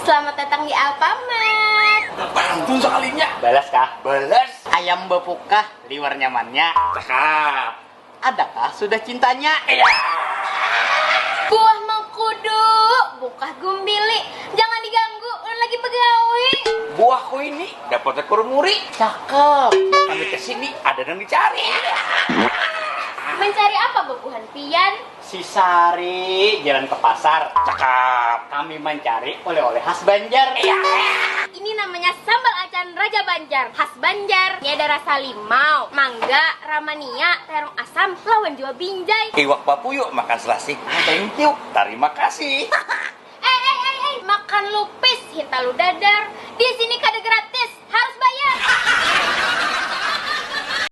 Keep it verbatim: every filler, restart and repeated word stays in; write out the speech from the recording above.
Selamat datang di Alfamart. Pantun sekalinya. Balas kah? Balas. Ayam bepukah, liwar nyamannya. Cakap. Adakah sudah cintanya? Iya. Buah mengkudu, bukah gumbili. Jangan diganggu, ulun lagi begawi. Buahku ini dapat ekor muri. Cakep. Kami ke sini ada yang dicari. Mencari apa bebuhan pian? Si Sari jalan ke pasar. Cakap. Kami mencari oleh-oleh khas Banjar. Ini namanya sambal acan Raja Banjar, khas Banjar. Ini ada rasa limau, mangga, ramania, terong asam, lawan jua binjai. Iwak papuyu makan selasih. Thank you. Terima kasih. Eh, eh, eh, eh, makan lupis, hintalu dadar. Di sini kada gratis.